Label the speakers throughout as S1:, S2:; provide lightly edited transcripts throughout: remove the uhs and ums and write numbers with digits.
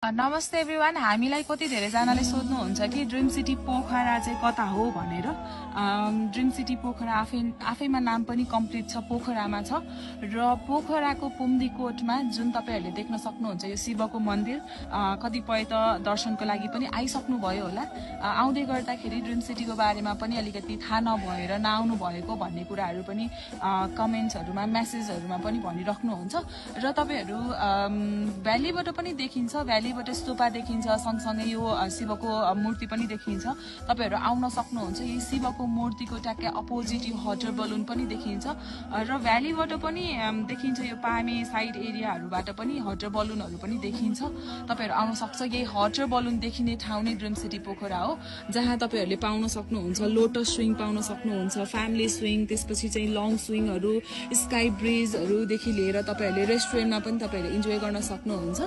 S1: नमस्ते एभ्रिवान। हामीलाई कति धेरैजनाले सोध्नुहुन्छ कि ड्रिम सिटी पोखरा चाहिँ कता हो भनेर। ड्रिम सिटी पोखरा आफैमा नाम पनि कम्प्लिट छ, पोखरामा छ र पोखराको पुम्दीकोटमा जुन तपाईहरुले देख्न सक्नुहुन्छ यो शिवको मन्दिर, कतिपय त दर्शनको लागि पनि आइसक्नु भयो होला। आउँदै गर्दाखेरि ड्रिम सिटीको बारेमा पनि अलिकति थाहा नभएर नआउनु भएको भन्ने कुराहरू पनि कमेन्ट्सहरुमा मेसेजहरुमा पनि भनिराख्नुहुन्छ र तपाईहरु भ्यालीबाट पनि देखिन्छ, भ्यालीबाट स्तूपा देखिन्छ, सँगसँगै यो शिवको मूर्ति पनि देखिन्छ। तपाईहरु आउन सक्नुहुन्छ। यो शिवको मूर्तिको ट्याक्कै अपोजिट यो हटर बलुन पनि देखिन्छ र भ्यालीबाट पनि देखिन्छ। यो पामे साइड एरियाहरुबाट पनि हटर बलुनहरु पनि देखिन्छ। तपाईहरु आउन सक्छ। यही हटर बलुन देखिने ठाउँ नै ड्रिम सिटी पोखरा हो, जहाँ तपाईहरुले पाउन सक्नुहुन्छ लोटस स्विङ पाउन सक्नुहुन्छ, फ्यामिली स्विङ, त्यसपछि चाहिँ लङ स्विङहरु, स्काई ब्रिजहरु देखि लिएर तपाईहरुले रेस्टुरेन्टमा पनि तपाईहरुले इन्जोय गर्न सक्नुहुन्छ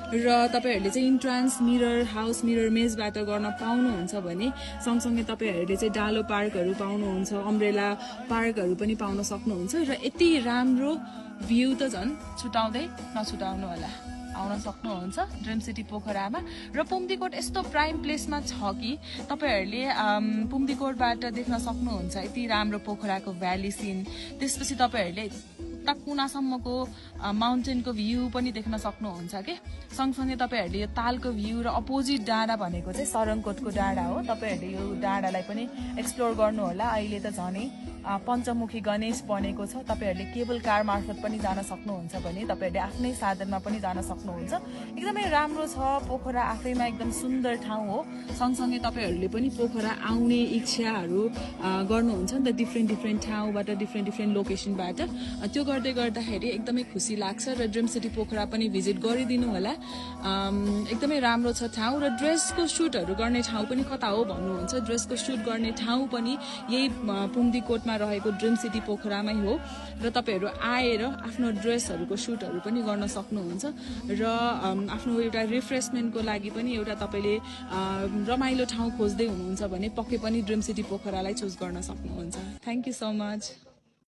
S1: र तपाईहरुले चाहिँ इन्ट्रान्स मिरर हाउस मिरर मेजबाट गर्न पाउनुहुन्छ भने सँगसँगै तपाईहरुले चाहिँ डालो पार्कहरु पाउनुहुन्छ, अम्ब्रेला पार्कहरु पनि पाउन सक्नुहुन्छ र यति राम्रो भ्यू त झन् छुटाउँदै नछुटाउनु होला। आउन सक्नुहुन्छ ड्रिम सिटी पोखरामा। र पुम्दीकोट यस्तो प्राइम प्लेसमा छ कि तपाईहरुले पुम्दीकोटबाट देख्न सक्नुहुन्छ यति राम्रो पोखराको भ्याली सिन। त्यसपछि तपाईहरुले कुनासम्मको माउन्टेनको भ्यू पनि देख्न सक्नुहुन्छ के। सँगसँगै तपाईहरुले यो तालको भ्यू र अपोजिट डाँडा भनेको चाहिँ सरङकोटको डाँडा हो। तपाईहरुले यो डाँडालाई पनि एक्सप्लोर गर्नु होला। अहिले त झनै पञ्चमुखी गणेश बनेको छ। तपाईहरुले केबल कार मार्फत पनि जान सक्नुहुन्छ भने तपाईहरुले आफ्नै साधनमा पनि जान सक्नुहुन्छ। एकदमै राम्रो छ पोखरा, आफैमा एकदम सुन्दर ठाउँ हो। सँगसँगै तपाईहरुले पनि पोखरा आउने इच्छाहरू गर्नुहुन्छ नि त, डिफ्रेन्ट ठाउँबाट, डिफ्रेन्ट लोकेसनबाट। त्यो गर्दै गर्दाखेरि एकदमै खुसी लाग्छ र ड्रिम सिटी पोखरा पनि भिजिट गरिदिनु होला। एकदमै राम्रो छ ठाउँ र ड्रेसको सुटहरू गर्ने ठाउँ पनि कता हो भन्नुहुन्छ। ड्रेसको सुट गर्ने ठाउँ पनि यही पुम्दीकोटमा रहेको ड्रिम सिटी पोखरामै हो र तपाईहरु आएर आफ्नो ड्रेसहरुको सुटहरू पनि गर्न सक्नुहुन्छ र आफ्नो एउटा रिफ्रेशमेन्टको लागि पनि एउटा तपाईले रमाइलो ठाउँ खोज्दै हुनुहुन्छ भने पक्कै पनि ड्रिम सिटी पोखरालाई चुज गर्न सक्नुहुन्छ। Thank you so much.